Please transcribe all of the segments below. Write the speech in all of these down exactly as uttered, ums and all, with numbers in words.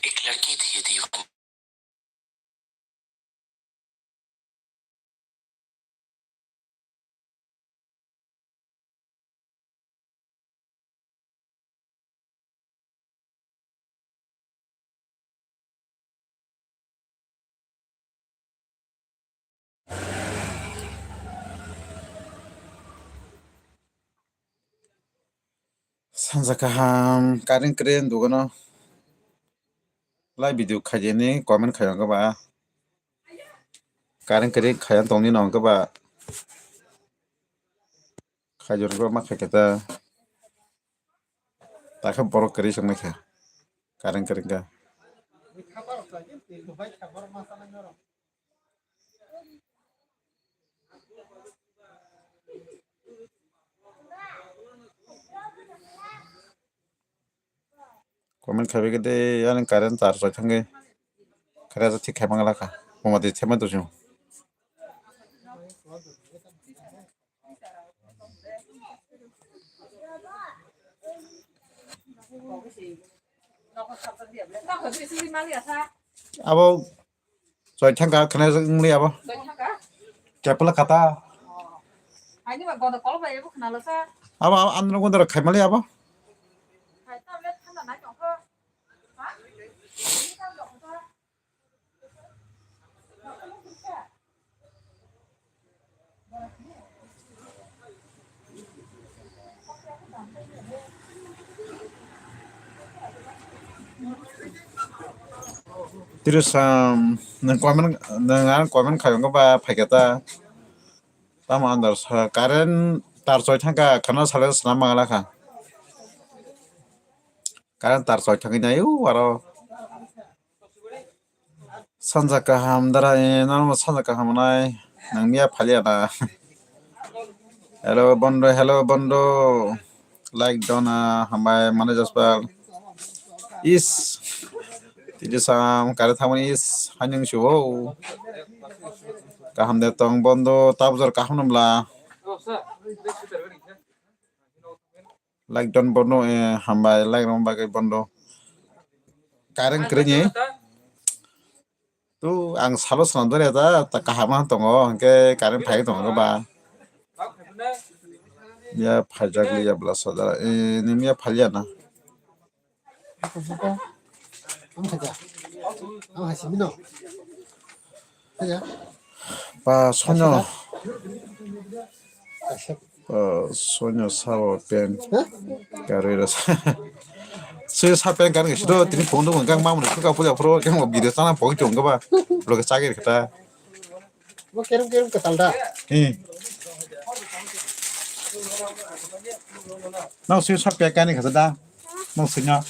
एक लड़की थी दीवानी। Sanja kaham, karing kring dugano. Lai video khaijani comment khaiyong khe ba. Karing kring khaiya tongni nong khe ba. Khaijor khe ma khaikhe ta. Takhe borok kwrwi songnaikha. Karing kring kha. Comment khaibai khe de, ani current charge rok thangwi kharia thik khai mangla kha. Buma de themai tongsi. Abo Choi thangka khna wngli abo. Choi thangka? Chapla kata. Haini ba godo kol bai ebo khna lo sa. Abo, abo andro godo khai mali abo. Hai ta le thanda nai tong kho. Ha? Trisam, nwng comment, nwng ang comment khaiyong ba phaikhe ta. Tamo andar sa, current tar choi thangkha, khana sale swnam mangala kha. Current tar choi thangwi nai, u, aro. Sanja kaham dara, eh, norok sanja kaham nai. Nang miya phalia na. Hello, bondo, hello, bondo. Like dona, hambai, mane jaspal. Is. Tidi sam, kare thamani is, hanyang shu, oh. Kaham de tong, bondo, tabjor kaham nambla. Like don bono, eh, hambai, like rong bagwi bondo. Current kwrwi ni. Tu ang salo swnam dori ta, ta kaham ma tongo, hwnkhe current phai tongo ba. Ya phaijak liya bla soda, eh, nini ya phalia na. Ang khaja. Ang hai simi no. Khaja. Pa sonyo. Kaisa. Pa sonyo sabo pen. Ha? Karwi rasa. Sui sa pen kan siro tini phone dong kang mamu suka puja pro kang video sana pok chong ba. Lo ke chagir kata. Bo kerum kerum kwtal da. Hmm. Nang sui sa pe kani khasa da. Nang sui nya.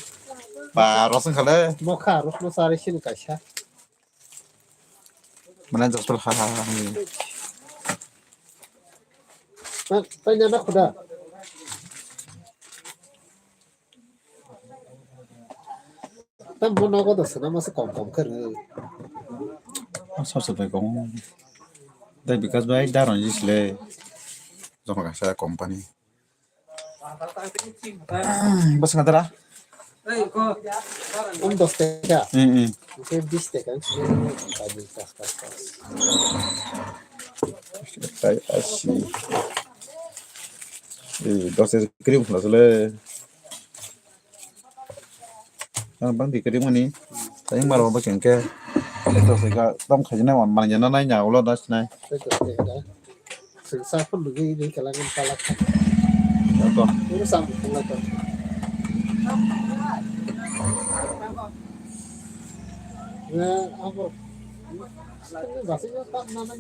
Ba rosong khale. Bo kha rosno sari sin kaisa. Mana jaspal ha ha ha. Pai na na khuda. Tam bo nogo da sana masa kom kom khe rw. Sab sab bai kom. Dai Bikas bai daron jisle. Joma kasa company. Bas ngadara. Um dos taka. Hmm, hmm. Oke bis taka. Tadi tas tas tas. Kai asi. Eh, dosa cream khna sele. Ah, bang di cream ani. Tayang maro ba kengke. Dosa ga dam khajina wan manja na nai nya ulo das nai. Sasa pun lagi ini kalangan palak. Apa? Ini sam pun lagi. Ya, apa? Ini bahasanya tak mana.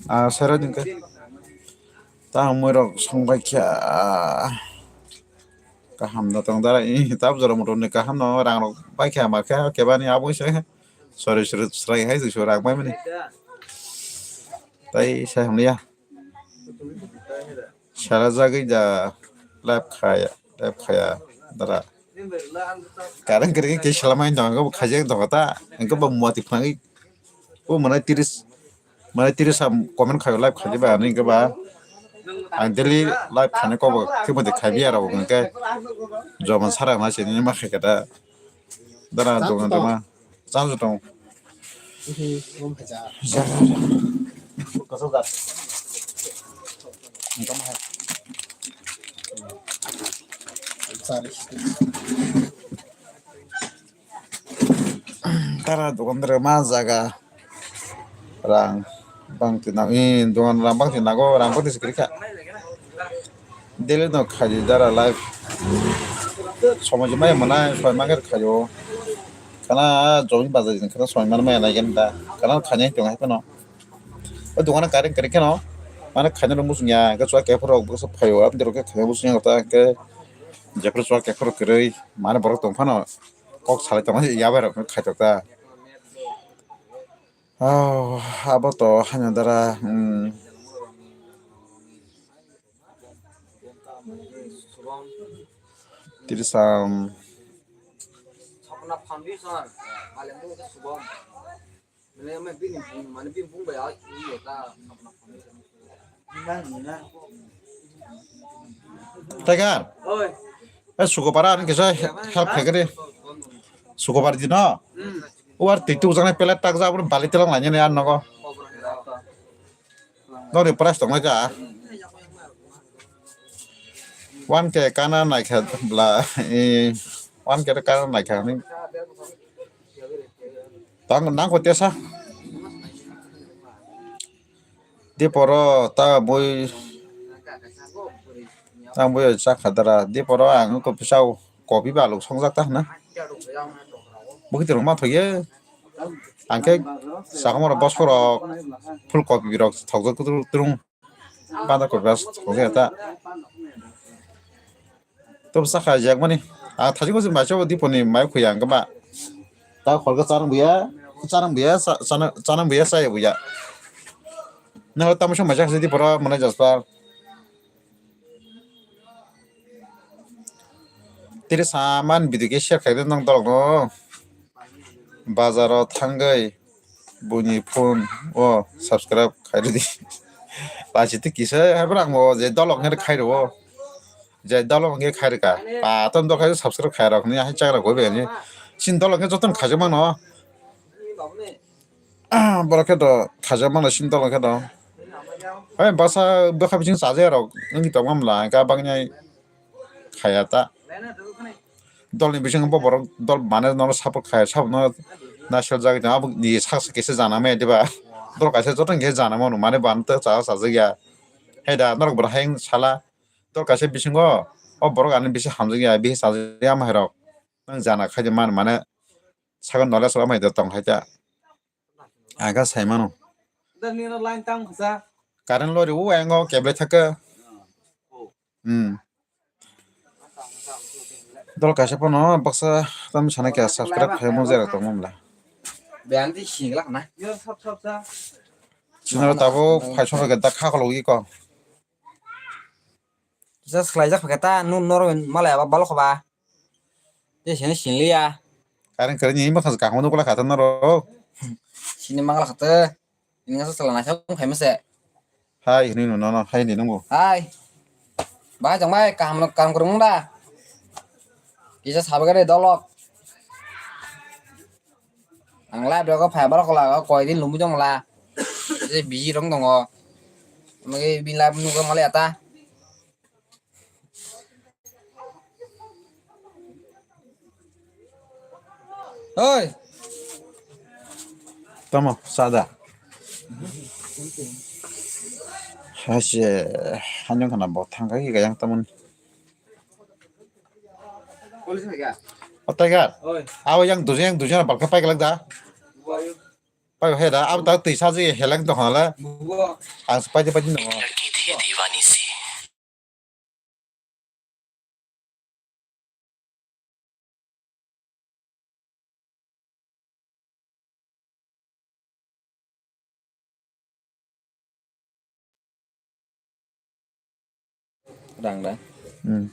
Ah, sero jengke. Ta mui rok song bai kha. Kaham da tong dara i tab jora motor ni kaham no rang rok bai kha mar kha kebani abo se. Sorry, sorry, srai hai su rang bai mani. Tai sai hamliya. Sara jagwi da live khaya, live khaya dara. Karang kiri ke salamai dong ko khajek dong ta. Engko ba muati phangi. O mana tiris. Mane tiri sam comment khayo live khaji ba ani ke ba. Ang daily live khani kobo khe mode khabi aro hwnkhe joman sara ma sini ma khai kata. Dara joman dama. Chang tong. Tara dukandar ma jaga rang bang tina i dukan rang bang tina go rang bang tisi kiri kha. Daily no khaji dara live. Somo jumai manai soi mangir khayo. Kana jomi bazar din kana soi man mai nai ganda. Kana khani tong hai kono. O dukan kare kare keno. Mana khani ro musung ya ga chua ke phoro boksa phayo. Am dero ke khani musung ya ta ke. Jephuru chua ke phoro kwrwi. Mana borok tong phano. Kok salai tongma ya bai rok khai tok ta. Oh, abo to haino dara, hmm. Tirisam. Tagar. Oi. Eh, Sukopara ani kisa help khaikari. Sukopar dino. Hmm. Uar titu jang pelet tak ja abur bali telang lanya ne an nogo. Nori price tong naika. One K kana naikha bla. Eh, one K kana naikha ni. Tang nang ko tesa. Di poro ta bui, ta bui cha khadara. Di poro ang ko pisau kopi ba luk songjak ta hna. Bukti rok ma thoye. Ang khe sakhamo rok bosko rok full kopi rok thokjak kutung kutung. Banda kopi ba thokjak ta. Tobo cha kha jak mani. A thajik bwswk mai chabo diponi mai khuya ang ba. Ta kholka charang buya, charang buya, cha-, chana-, chanang buya chaya buya. Nang tamo song mai chakha diporo mwnai jaspa. Tiri saman video khe share khaide nang dolok no. Bazaro thangwi buini phone o subscribe khairwdi. Pachi twi kisa haibrang bo je dolok nge khairo. Je dolok nge khairika. Pa ton dolok khairo subscribe khairok ni hai chagra goi bani. Sin dolok nge joton khajo mano. Borok khe do khajo mano sin dolok khe do. Hai basa bwkha bising chaje rok wngwi tongma mla ga bangni khaya ta. Dolni bisingo bo borok dol mane nono support khai, sabo no naisel jagwi tong, abo ni sak se kisa jana maya diba? Dol kaisa joto hwnkhe jana mano, mane bo ano ta cha chajakya. Hai da norok bo hai sala, dol kaisa bisingo o borok ani bisi hamjakya, bisi chajakya ama hai rok. Nwng jana khai di man mane sakon knowledge rok ama hai da tong hai ta. Aga sai mano. Current lori o ayang o keblai thaka. Hmm. Dol kaisa phano baksa tam sana kya subscribe khai mo jera tong mumla. Beyang di singla na. Sinaro tabo phai soro ke da kha kholo gi ko. Just khlai jak phaketa nu noro malai aba balo khoba. Te sene sinliya. Current current ni ma khas kahmo nukla khata noro. Sini mangla khata. Ini ngasa sala nasa khai mese. Hai, hini no, no, no, hai, hini nunggu. Hai. Bahai jang bai, kaham no, kaham kurung da. Kisa sabe gare dolok. Ang live dogo phai borok kola, koi din lumu jong la. Je biji rong dongo. Magi bila nugo mali ata. Oi. Tamo, sada. Hase, hanyong kana bo thangkai gayang tamon. O tiger. Oi. Abo yang dujeng, yang dujeng balkha pai galak da. Pai he da, abo ta twi saji heleng to hala. Ang pai de pai de no. Rang da? Hmm.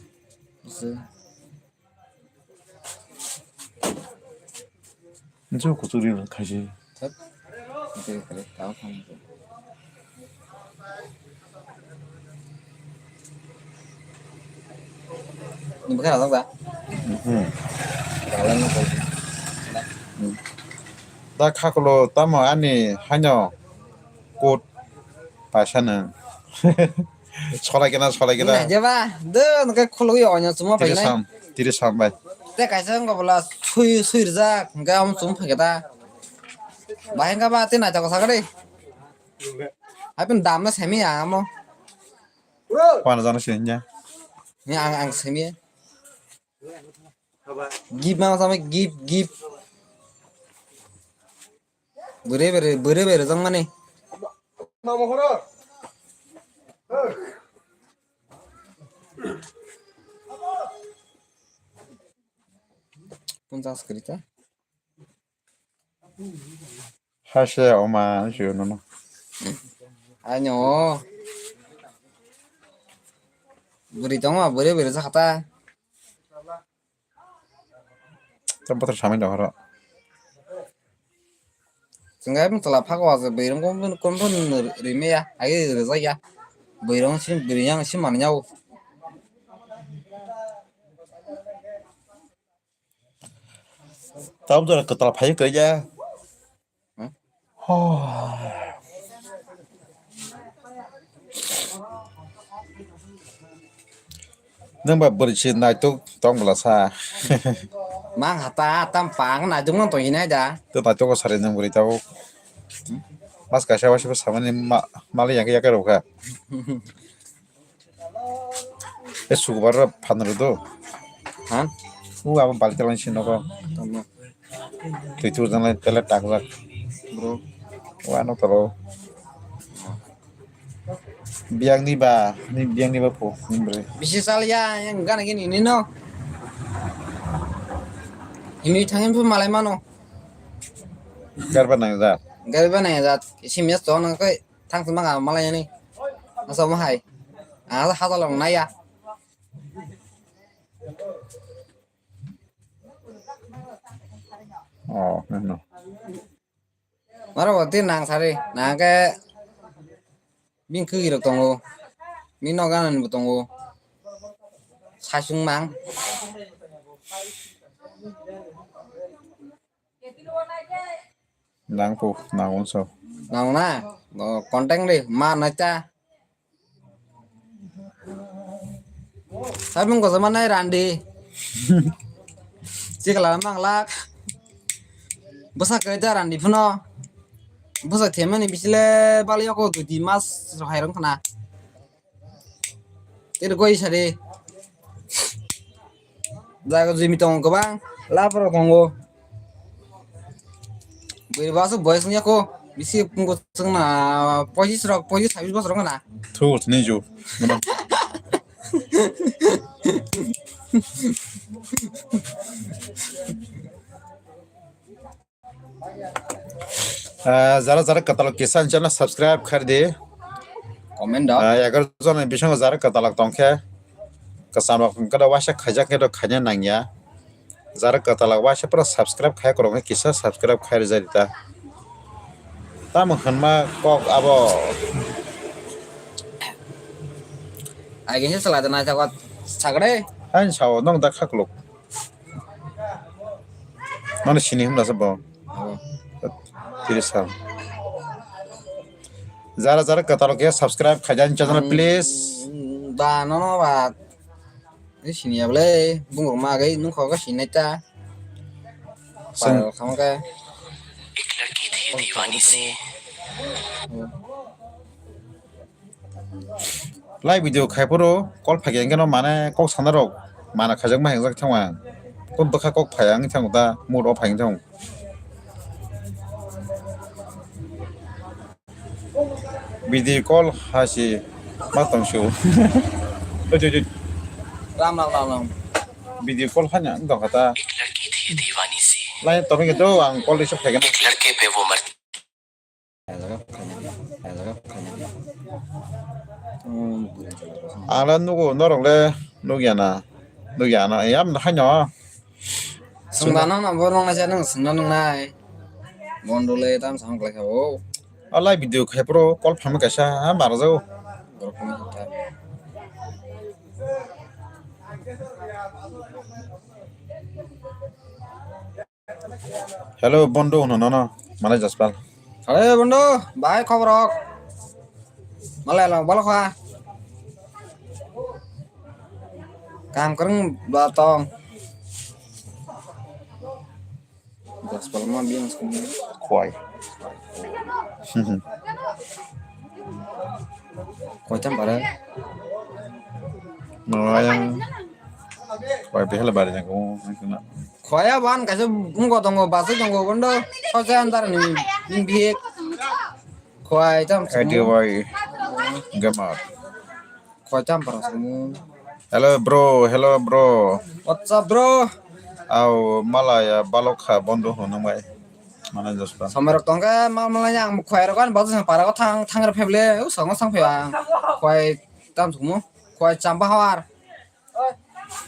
Nse kuchuri khaisi. Thak. Nse kare tao thang. Ni bwkha rajak da? Hmm. Rajak no koi. Hmm. Da khakulo tamo ani haino kot paisa nang. Solai kena, solai kena. Ina jeba, do nake khulugwi onya chuma pai nai. Tiri sam, tiri sam bai. Te kaisa wngkha bola sui, sui rijak, hwnkhe omo chuma pai khe ta. Bahai wngkha ba, te naithok sakari. Haipin dam no semi ang amo. Wana jana sini ya. Ni ang, ang semi. Gift ma sama gift, gift. Bwrwi bwrwi, bwrwi bwrwi jang mani. Ponchas kwrwi ta. Hase oma sio nono. Anyo. Bwrwi tongma, bwrwi bwrwi jang kha ta. Tei bothor samani dong horo. Chwng ai bwtala phago ase bwrwi rok kon kon rimaya ai rijak ya. Bwrwi rok si bwrwi yang si manwi ya o. Tabuk jora kwtal phai kwrwi ya. Hmm? Nwng ba bwrwi se naitok tong bwla sa. Mang hata tam pang naitok mang tong hinai da. To naitok sari nwng bwrwi tabuk. Mas kaisa waisa samani ma-, mali yang yak rok kha. E sukubar ro phan rw do. Ha? U abo balti lang si nogo. Tama. Twi tu jang lai tele tak jak. Bro. Wa no tolo. Biang ni ba, ni biang ni ba po, ni bre. Bisi sal ya, yang gana gini ni no. Ini thangin pun malai mano. Garba nang jat. Garba nang jat. Isi mes to nang kai. Thang sima ka malai ni. Asa mo hai. Ah, ha ta long nai ya. Oh, no. Maro bo tin nang sari. Nang ke bing kwi rok tongo. Bini nogo ganani bo tongo. Sasung mang. Nang pu, nang unso. Nang na? O, contact di, ma na cha. Sabung ko sama nai randi. Sikla mang lak. Bwsa khe ja randi phuno. Bwsa themani bisile bali yoko dui di mas hai rong khna. Tei goi sari. Jaga jumi tongo kwbang. Lapor tongo. Bui basu boys ni ko. Bisi pungo sengna pochis rok, pochis sabis bosor rok na. Thu, ni ju. Ah, jara jara kwtal kisa channel subscribe khaidi. Comment do. Ah, egar jona bisingo jara kwtal tongkhe. Kwcham rok kada waisa khaijak khe do khaina nangya. Jara kwtal waisa pura subscribe khai korok kisa subscribe khai rijak ta. Tamo hwnma kok abo. Ai kisa sala da na jagot sagre. Hain sao nong da khakluk. Mane sini hwnda se bo. Abo. Tiri sal. Jara jara kwtal khe subscribe khaijani channel, hmm, please. Ba nono ba. Ni siniya bole bungrok ma gai nung kho ga sinai ta. Seng. Paro kham ga. Live video khai phuru call phai khe no mane kok sana rok mana khajak ma hingjak thangma. Kok bwkha kok phai ang thang ta mood off phai thang. Video call hasi ma tong su. Oi, oi, oi. Ram, ram, ram, ram. Video call hanya dong kata. Lain tong gitu ang call isuk thegen. Ang le nugo norok le nugya na. Nugya na. Yam da hanyo. Sungda nang nang bo nang nai nang sungda nang nai. Bondo le tam sam klai kha bo. A live video khai pro call phamwi kaisa ha mara jao. Borok phone kha. Hello bondo hwno nono. Malai Jaspal. Hello bondo, bahai khobor rok? Malai lo balo kha. Kam kwrwng ba tong. Jaspal ma biyang sung. Khwai. Khwai tam bara. Malai yang. Khwai behel bari jang ko. Khwai ya ban kaisa mung ko tongo, basa tongo bondo. Kau saya antar ni, ni biye. Khwai tam sung. Adi wai. Gamar. Khwai tam para sung. Hello bro, hello bro. What's up bro? Au malaya balok kha bondo hono mai. Mana jospa. Samai rok tongke mal malaya ang khwai rok an bazu para ko thang thang re pheble u sango sang phe ang. Khwai tam sung mo. Khwai chamba hawar.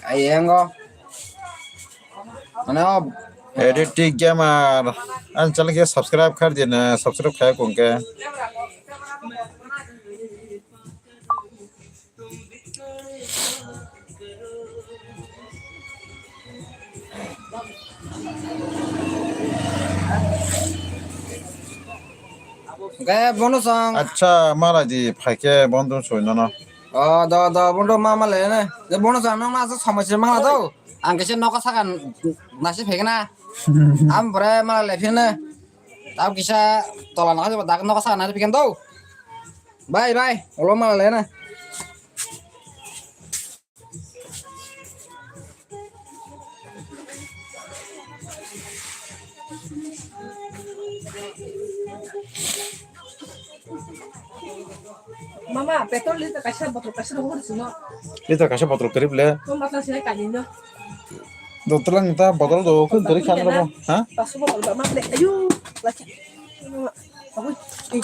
Ai engo. Mana o. Edit Gamer. An channel ke subscribe khar dina, subscribe khaya kongke. Hwnkhe bono chwng. Acha, malai di, phaikhe bono chwng nono. O, do, do, bono ma, ma le ne. Je bono chwng nang ma, somai se ma do. Ang kisa noka saka nasi phegna. Am pore ma le phine. Tao kisa tola na, dak noka saka nasi phegna do. Bye, bye. Olo ma le ne. Mama, petrol liter kaisa botol kaisa rw hor sino. Liter kaisa botol kwrwi ble. Mama, ta sini kani no. Dotol ang ta botol do kun kwrwi khan rw. Ha? Paso botol ba ma ble. Ayu, lacha. Mama, agui.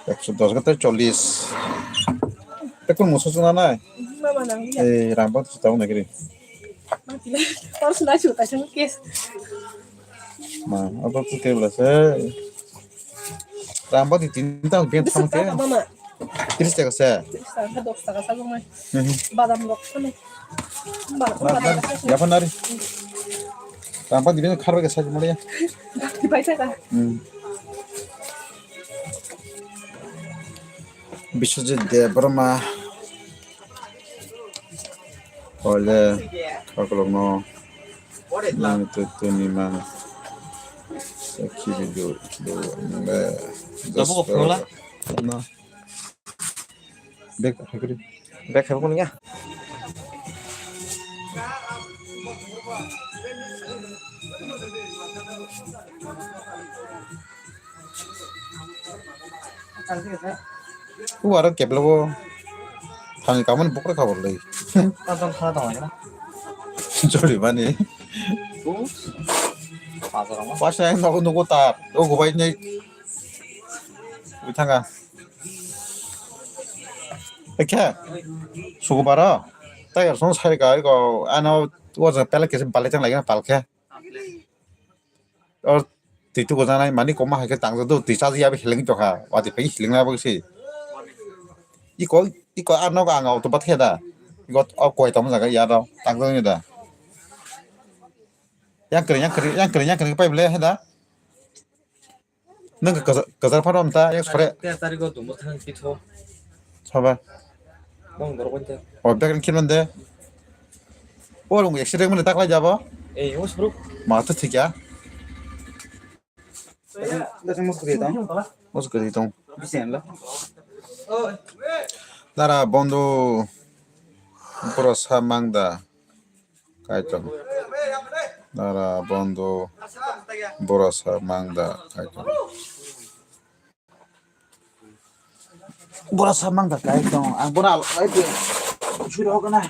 Ekso dos gata chollis. Te kun muso suna nai? Mama nang ya. Eh, rambut sita una kiri. Mama pila. Terus nasi utai sama kes. Ma, apa tu ke belas eh? Rambut di tinta biar sama ke. Mama. Tiris taka se. Tiris taka, dos taka sago mai. Mhm. Badam rok sini. Badam. Yapan nari. Rambut di biar kharbe ke sago mai ya. Di pai taka. Hmm. Biswajit Debbarma. Ole, kakolokno nang tu tu ni mang. Sakhi video, video, nang le. Dabu ko phola? Na. Bek hakri. Bek hakri ya. O aro kebla bo thani kamani bukra khabar lai. Jori mani. Pasa yang nogo nogo tar. O gubai ni. Ui thanga. Ekhe. Sugubaro. Tai ar song sai ka ko ano o jang pele kese bale jang lai na palkhe. Or twi tugo janai mani koma hai khe tangjak do, twi chaji yabe heleng tokha, wati phai heleng na bagwi se. Iko, iko a nogo ang auto bat khe da. Iko o koi tamo jaga ya do, tangjak ni da. Yang kre, yang kre, yang kre, yang kre pai ble he da. Nang kaza-, kazar phano amta, yang sore. Te tari go dumo thang pitho. Saba. Bang dorok wante. O, bag ni khimande. O, rung accident mane taklai jabo. Eh, os bro. Ma to thik ya. Muskuri tong. Muskuri tong. Bisi anla. Dara bondo. Boro sa mangda. Kaitor. Dara bondo. Boro sa mangda. Kaitor. Bora sa mangda kai tong. Ang bora ai tu. Suri hok na.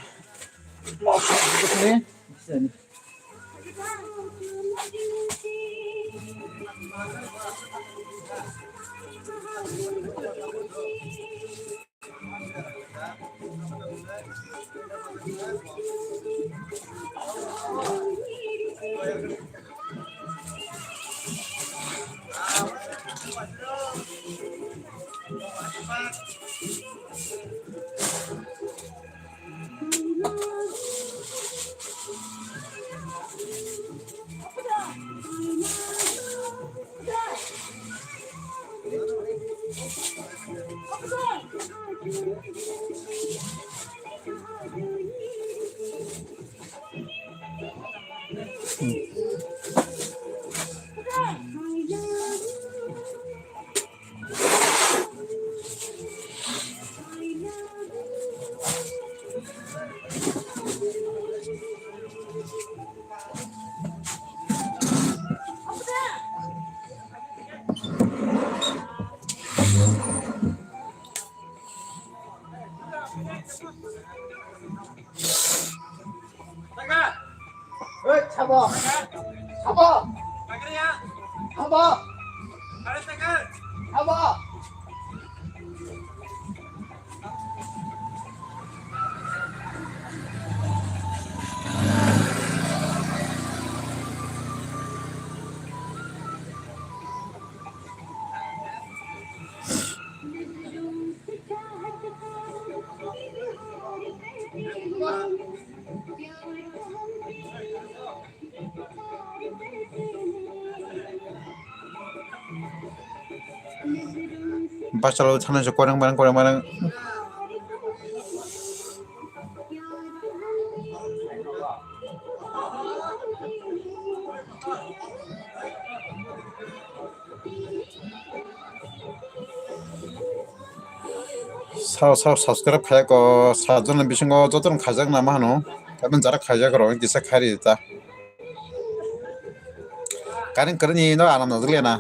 Bachalo thana se korang barang, korang barang. Sao sao subscribe khaiyako, sajona bisingo jotono khaijak na ma hano, kaibini jara khaijak rok kisa khairi ta. Karing karing ni no anam najak liya na.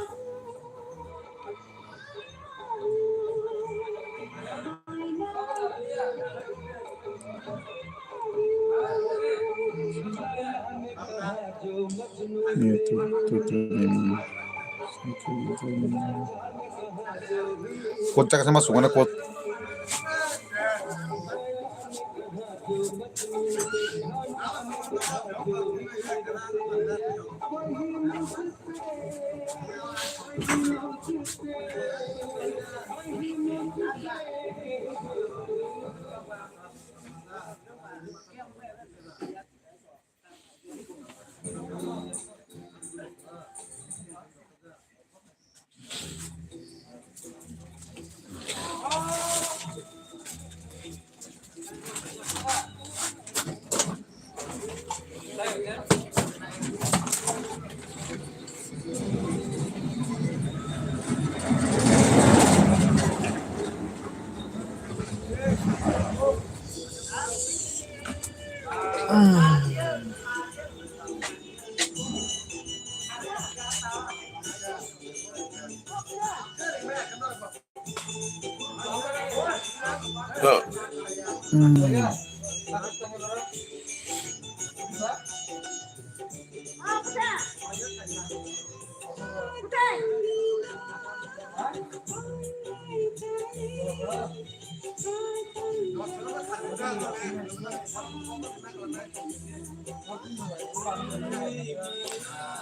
Kot jaga sama sugana kot.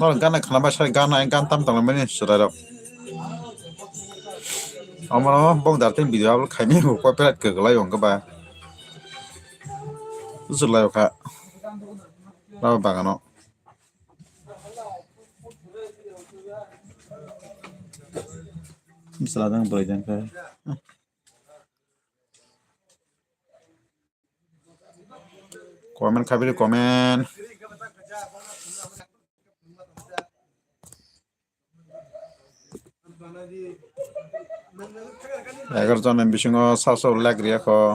Norok gana khana bai sai gana, gan tam tang mani chwrai rok. Omo no bong dar tin video upload khai mani bo copyright kwklai wng ba. Chwrai rok kha. Abo bagano. Bwsla jang bwrwi jang khe. Comment khaibidi comment. Egar jona bisingo sasok like riyakho.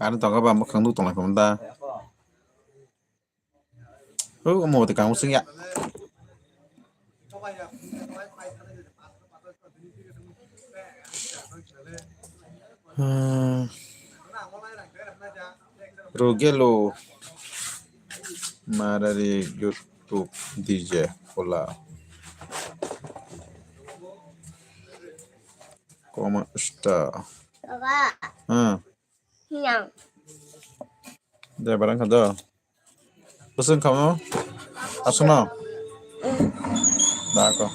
Kani tongo ba mwkhang nuk tonglai phano da. O omo twi kang sing ya. Hmm. Rogelo Marari YouTube D J Pola. ¿Cómo está? Baba. Hmm. Yang. De barang kado. Pusing kamu? Asuno? Dako.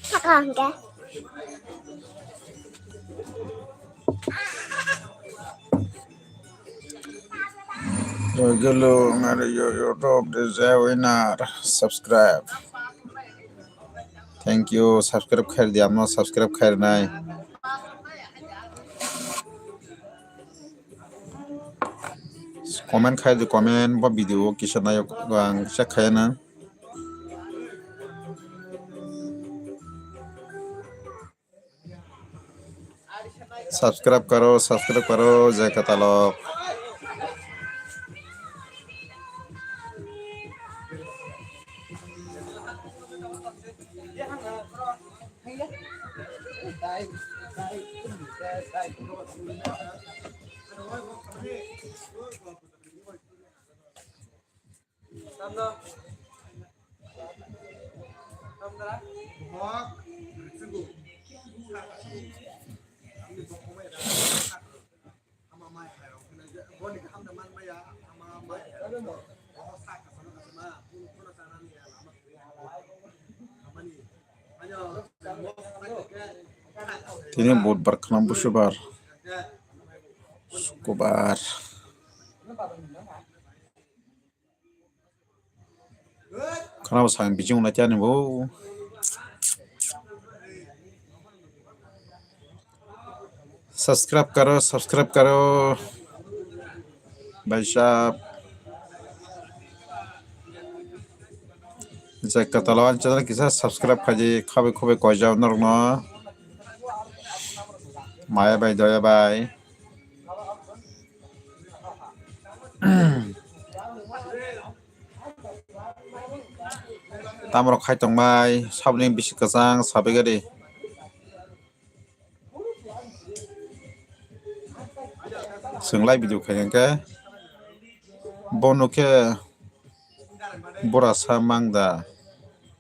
Saka hingke. Gelo ngari yo YouTube de je winner subscribe. Thank you, subscribe khair di, amno subscribe khair nai. Comment khai di, comment ba video kisa nai ang check khai na. Subscribe karo, subscribe karo, jai katalok. Tini budbar khna busubar, sukubar. Khna bo sang bijing unai tiani bo. Subscribe karo, subscribe karo. Bhai sahab. Je katalo ani channel kisa subscribe khaji khabai khubai koijak norokno. Maya bai doya bai. Tamrok khai tongbai sabni bisi kwchang sabai gari. Chwng live video khai hwnkhe bono khe bura sa mang da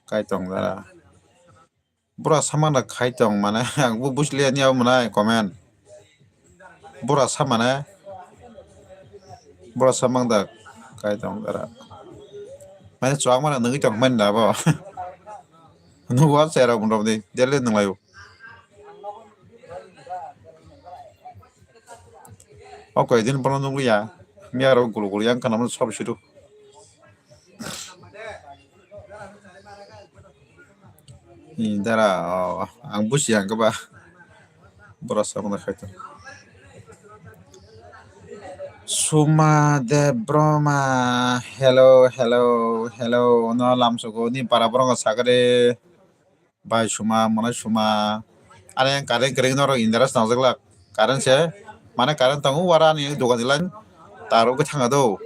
kai tong da. Bura sa mang da khai tong mane ang bo buji liya ni abo mwnai comment. Bura sa mane bura sa mang da kai tong da. Mane chuak mane nugui tong mani da bo. Nugo cherok mrok ni daily nunglaio. O koi din bono nukliya. Miya rok gul gul yang kana sob sidu. Ni dara, o, ang busi ang keba. Bora sa mona khaito. Suma Debroma, hello, hello, hello. No lamsogo ni para borong sagade. Bai suma, mwnai suma. Ani ang current kwrwi norok interest nangjaklak. Current se, mane current tongo, wara ani dogan ni line tar ugwi thanga do.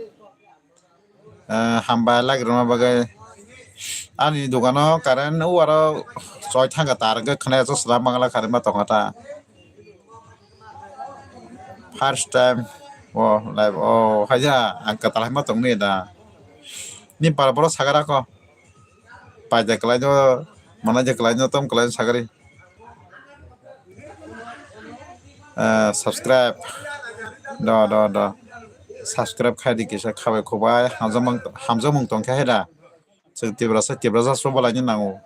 Eh, hambai lak rwma bagwi. Ani dogano current wara choi thanga tar ugwi khwnai, so slam bangla current ma tongo ta. First time. O, live, o, haja, ang kwtal hai ma tongni da. Ni para boro sagara ko. Paida kwlai do, Mana je kelaino tom kelaino sagari. Eh, subscribe. Do, do, do. Subscribe khai di kisa khabai khubai. Hamjamung, hamjamung tong khe hai da. Chwng Tiprasa, Tiprasa soba laini nango.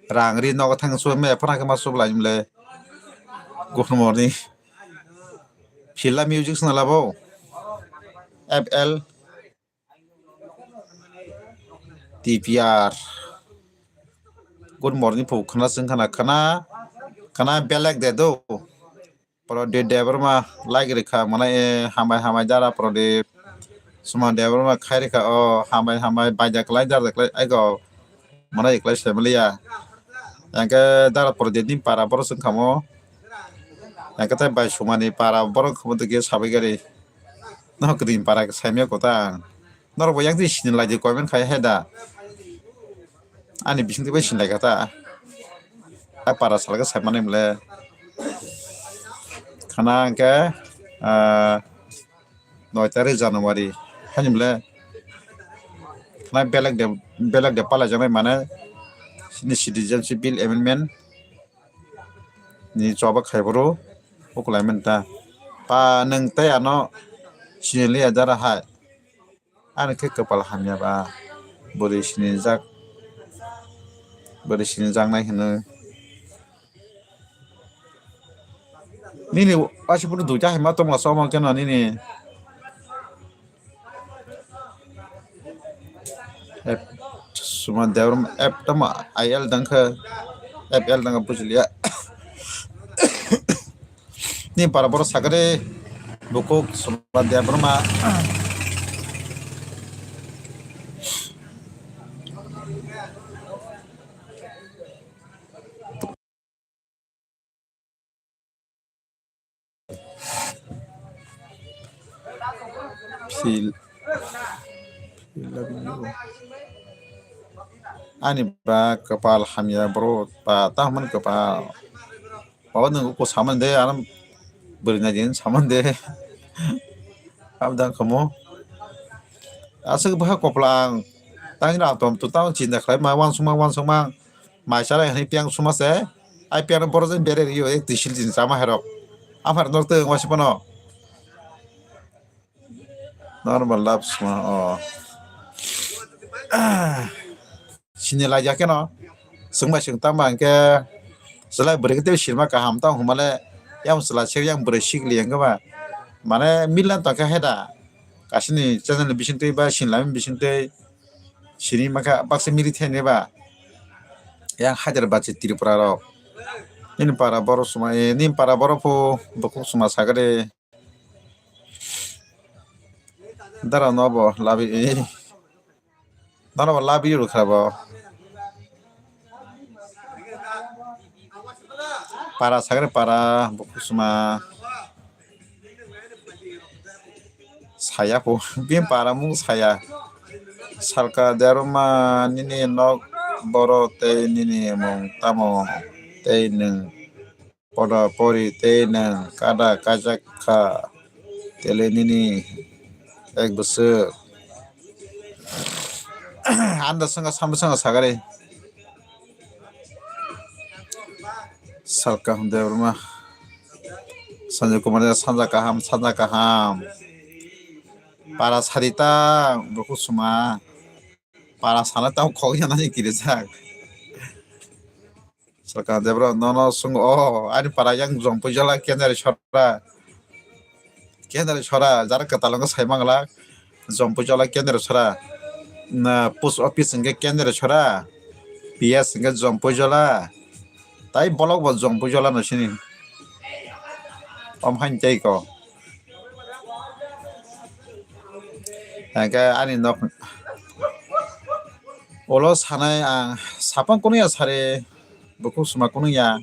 Rang ri nogo thang su me phana khe ma soba laini le. Good morning. Phila music swnalabo. F L. T P R. Good morning, pu khana sing khana khana khana belek de do. Prodip Debbarma like rikha mana e hambai hambai jara Prodip. Suma Debbarma khai rikha o hambai hambai baja klai jara klai aigo mana e klai semliya. Yang ke jara Prodip ni para boro sing khamo. Yang ke tai bai sumani para boro khamo de ge sabai gari. No kri para ke saimya kota. Norok bo yang sini lai comment khai he da. Ani bising twi bai sinlai kha ta. A para salga sai mani mle. Khana hwnkhe, ah, noi tarik January. Hani mle. Khana belek de, belek de palai jaknai mane. Sini citizenship bill amendment. Ni choba khai boro. Ukulai menta. Pa nung tai ano sini liya jara hai. Ani khe kwpal hamya ba, bwrwi sinijak, bwrwi sinijaknai hwnwi. Nini waisa phuru duita hai ma tongma chomo khe no nini. F, Suma Debbarma, F tamo I L dang khe, F L dang khe bujiliya. Ni para boro sakari bukuk Suma Debbarma. Phil, phil ani ba kwpal hamya bro, ba ta hwnmani kwpal. Baba nwng uko samani de, ano bwrwi nai din samani de. Abdang kamo. Aswk bwkha koplang. Tang ram tom tu tang chinta khlai ma wansukma wansukma. Mai chalai hwnwi piang suma se. Ai piang borok jani bere rio ek twi sil jini chama herok. Aphar nok twi wngma se phano. Normal love sma o. Sini laijak keno. Swngbai swng tangma hwnkhe. Chwlai bwrwi khe tei sinma kaham tang hwnmale. Yang chwla sik yang bwrwi sikli hwnkhe ba. Mane milan tongkhe heda. Kasini channel ni bisingtwi ba sinlami bisingtwi. Sini makha baksa mili thani ba. Yang hajar bachi Tripura rok. Nini para borok suma, eh, nini para borok pho bukhuk suma sagade. Dara no bo labi, eh. Dara bo labi rukha bo. Para sagre para bukhuk suma. Saya po, bini para mung saya. Salka Debbarma nini nok boro tei nini mung tamo tei nwng poda pori tei nwng kada kajak kha tele nini ek bwswk. Anda sanga sambo sanga sagari. Salka Debbarma. Sanjay Kumar sanja kaham, sanja kaham. Para sarita, buku suma. Para sana tau kok yana ni kirijak. Salka Debbarma, nono sung o, ani para yang jong pujala kendari sora. Kendari sora, jara katalongo sai mangla. Jompuijola kendra sora. Na post office hwnkhe kendra sora. P S hwnkhe Jompuijola. Tai bolok bo Jompuijola no sini. Om hain tei ko. Hwnkhe ani nok ulo sanai ang sapang kunuya sari bukhuk suma kunuya.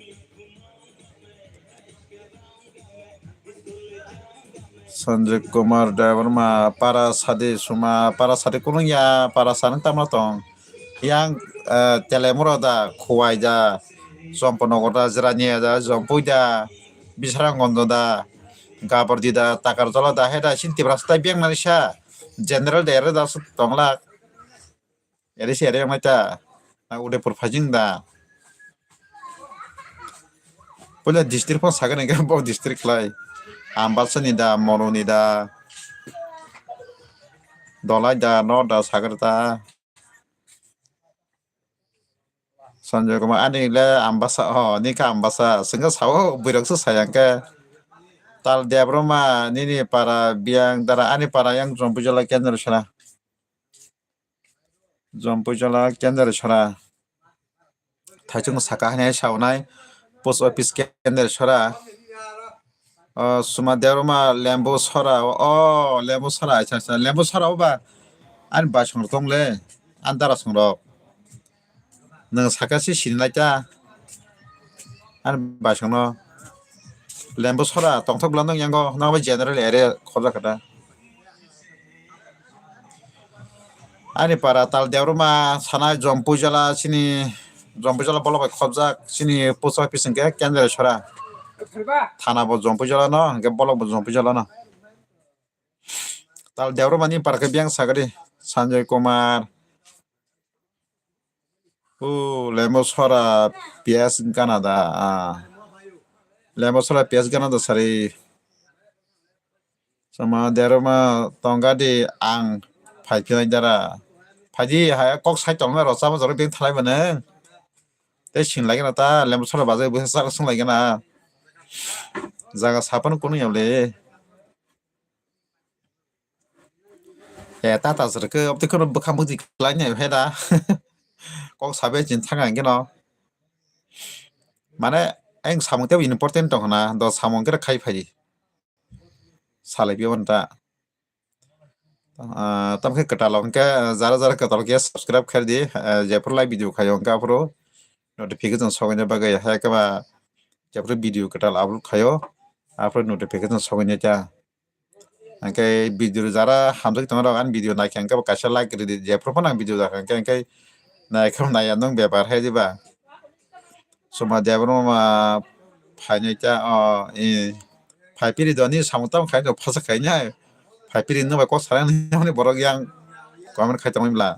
Sanjay Kumar Debbarma, para sadi suma, para sadi kunung ya, para sani tamo tong. Yang, eh, telemura da, khuwai da, sompo nogo da, jirani da, jompui da, bisarang gondo da, gabardi da, takar jola da, heda sin tibra stai beng mani sa, general da ere da su tongla. Ere se ere mai ta. Udaipur phaijing da. Puila district pho sagani hwnkhe bo district khlai. Ambasa ni da, Moro ni da, Dolai da, no da sagari da. Sanjay Kumar, ani le Ambasa, oh, ni ka Ambasa, singka sao, buirok se sayang ke. Tal Debroma, nini para, Biang Dara, ani para yang Jompujala Kendra Sara. Jompujala Kendra Sara. Thaichung saka hwnwi saunai, post office Kendra Sara. Oh, Suma Debroma, Lembu Sora, oh, Lembu Sora, acha, acha, Lembu Sora, oba, ani basong tong le, ani dara songrok. Nwng saka si sini lai ta. Ani basongno Lembu Sora tongthok bwla nwng yango, nang bai general area khobjak kha da. Ani para tal Debroma sanai Jompujala sini, Jompujala bolok bai khobjak sini post office hwnkhe Kendra Sora. Thana bo Jompujala no, hwnkhe bolok bo Jompujala no. Tal Debroma ni para khe Biang sagari Sanjay Kumar. O Lembu Sora P S Canada. Ah. Lembu Sora P S Canada sari. Sama Debroma tongga di ang phai philai dara. Phaidi hai kok sai tongma ro chama jora beng thalai mane. Te sing lagi na ta Lembu Sora bazai busa sak sung lagi na. Jaga sapan kunu yam le. E ta ta sir ke opti kono bwkhang bwtwi khlai nai he da. Kok sabe chin thang ang keno. Mane ang samung te important tong na do samung khe khai phai. Salai bi on ta. Ah, tam khe kwtal hwnkhe jara jara kwtal khe subscribe khair di. Eh, jephru live video khayo hwnkhe aphuru notification sogwini bagwi hai khe ba jephru video kwtal upload khayo aphuru notification sogwini ta. Hwnkhe video jara hamjak tongo rok ani video naikhe hwnkhe bo kaisa like ridi jephru phano ang video dakha hwnkhe hwnkhe naikhe naiya nwng bepar hai diba. Suma Debroma phainai ta o i phai piri doni samung tamo khai no phasa khai nai phai piri no bai kok sarai nai borok yang comment khai tongwi bla.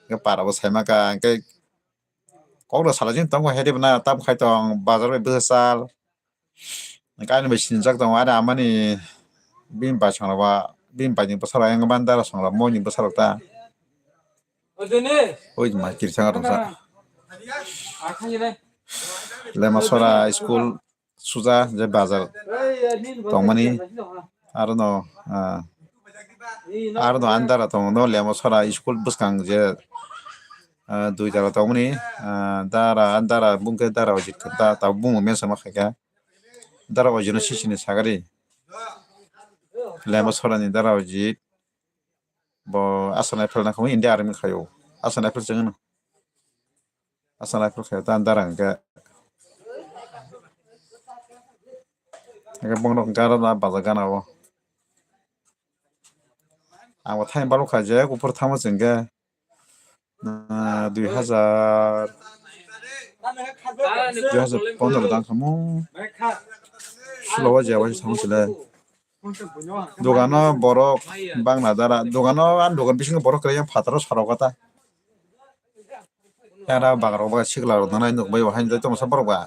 Hwnkhe para bo saima ka hwnkhe kok rok salai jin tongo hai diba na tam khai tong bazar bai bwsa sal. Kainwi bai sinijak tongo, ani amani bini bai songla ba, bini bai ni bwsarok yang ban dara songla, moi ni bwsarok ta. Oi ma kiri sanga tongsa. Lema sora school suja je bazar tongmani, aro no, ah, aro no andara tongo, no lema sora school bwskang je, ah, dui jala tongmani, ah, dara, andara bungke dara ojit ta, ta bungo mesa ma khaika. Dara ojino sisini sagari. Lema sorani dara ojit. Bo Assam Rifle na khamu India Army khayo. Assam Rifle chengno. Assam Rifle khayo ta dara hwnkhe. Hwnkhe bongno hwnkhe aro na baja gana o. Ang bo thaini balok kha je kuphur thangma chwngkhe. Ah, dui hajar, dui hajar pondro dang khamu. Sulo o je waisa thang sile. Dogano borok bangla dara. Dogano ani dogan bisingo borok kwrwi yang phataro sarok kata. Yang ra bagrok ba sikla rok nanai nuk bai bo haino tongsa borok ba.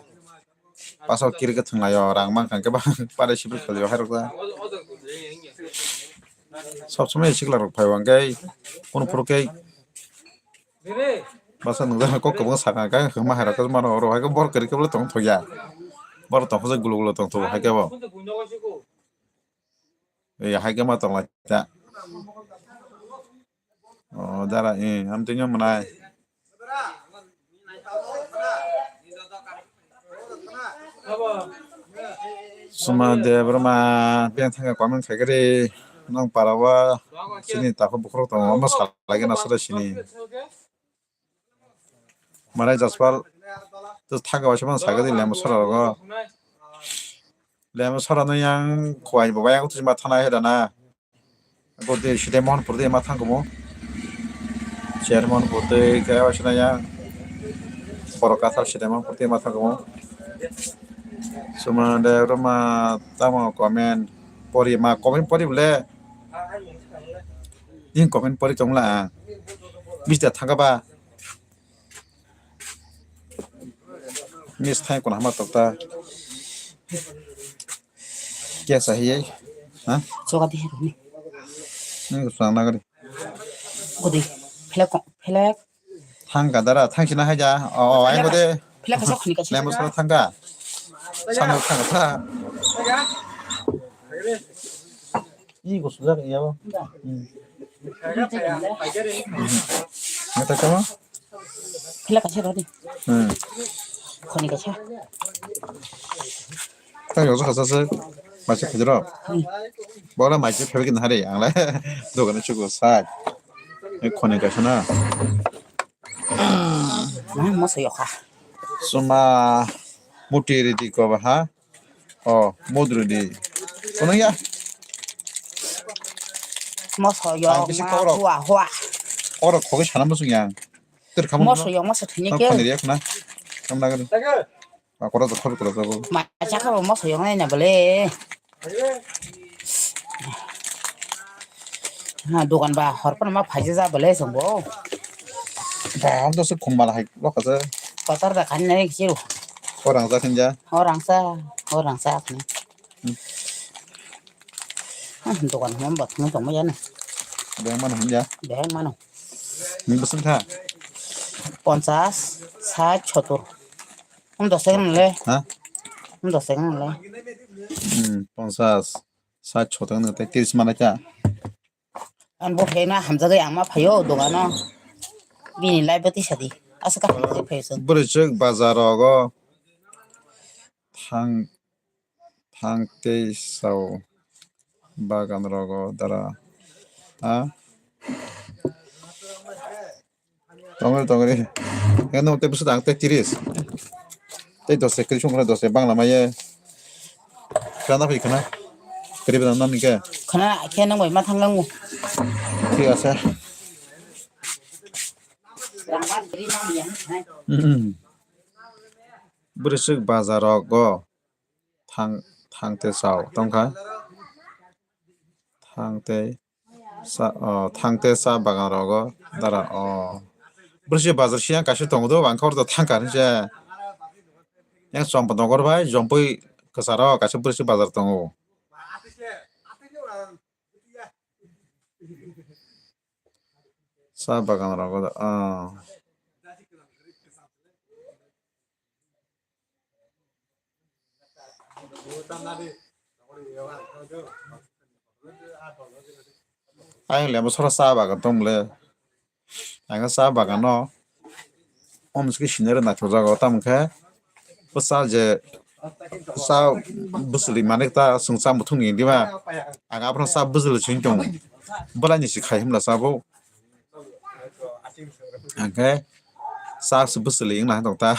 Pasal kiri ke thwnglaio, rang mankha hwnkhe ba pare sibri khlaio hairok ta. Sob somoi sikla rok phaibo hwnkhe kunu phuru khe basa nwngjak kok kwbangma sakha hwnkhe hwnkhe ma hairok khe mano oro hai khe borok kwrwi khe bwlai tong thokya. Borok tong phajak gulo gulo tong thogo hai khe bo. Ei hai khe ma tong lai ta. O dara, eh, amtwino mwnai. Suma Debbarma, biyang thangkhe comment khaikhe ri, nang para o chini takhuk bukhurok tongo, omo salai gana sura sini. Manai Jaspal, to thangkhe waisa mano sakhe di lemo sora rogo. Lemo sora no yang khwai bo bayang twi ma thana he dana. Bwtwi Sidai Mohonpur twi ma thangkhumu. Sidai Mohonpur twi khe waisana yang borok kathar Sidai Mohonpur twi ma thangkhumu. Suma de roma tamo comment pori ma comment pori bole. Ning comment pori tongla. Bisda thangkha ba. Miss thai kuna hama tokta. Kya sahi hai? Ha? Choka di hero ni. Ni ko sang nagari. Kodi. Phelek ko, phelek. Thang ka dara, thang sina hai ja. O, o, ai ko de. Phelek ka sok ni ka sina. Lemo sara thang ka. Sang thang ka. Ih, gusto sa kanya ba? Hmm. Ngata ka ba? Pila kasi rodi. Hmm. Khoni kasi. Tang yoksa kasa se. Masi khajiro. Hmm. Bora masi phebe kin hari ang le. Dogan chuko sa. Khoni kasi na. Nah, masa yoka. Suma muti ridi ko ba ha. Oh, modro di. Kono ya? Moso yo, ang bisi ma kokrok. Hua, hua. Kokrok khogwi sana muchung yang. Ter khamu. Moso yo, moso thini ke. Khani riak na. Kam na gani. Ma kora to khor kora to. Ma chakha bo moso yo nai na bole. Ha, dogan ba hor pan ma phaji ja bole song bo. Ba, ang to se khum bala hai lo ka se. Kotor da kan nai kiru. Orang sa khin ja. Orang sa, orang sa kan. Hmm. Ah, dogan hom bat ngai tong ma ya na. Beng mano hom ya. Beng mano. Ni beseng tha. Ponchas, sat, sotor. Hom dos second le. Ha? Hom dos second le. Hmm, ponchas, sat, sotor nang tei tiris mana kya? An bo phai na hamjagwi ang ma phaio dogano. Bini live bati sadi. Asa ka hamjagwi phaio chwng. Bwrwi chwk bazar rogo thang, thang tei sao bagan rogo dara. Ha? Tongri, tongri. Eno tei bwswk dang tei tiris. Tei dos se kwrwi song khna dos se bangla maya. Khna phi khna. Kwrwi bwdang nani khe. Khna khe nang bai ma thang nang. Thik ase. Hmm. Bwrwi chwk bazar rogo thang, thang tei sao tongkha. Thang tei sa, o, thang tei sa bagan rogo dara, o. Bwrwi chwk bazar siyang kaisa tongo do, ang khor do thang kar se. Yang Champatnagar bai Jompui kwcharo kaisa bwrwi chwk bazar tongo. Sa bagan rogo da, ah. Ayang le mo sora sa bagan tong le. Ang sa bagan no. Om ski sinere na chojago tam khe. Bwsa je sa bwswli manik ta swng cha muthung ni dima. Ang aphano sa bwswli swing tong. Bwlai ni si khai himla sa bo. Ang khe sa se bwswli wng na tong ta.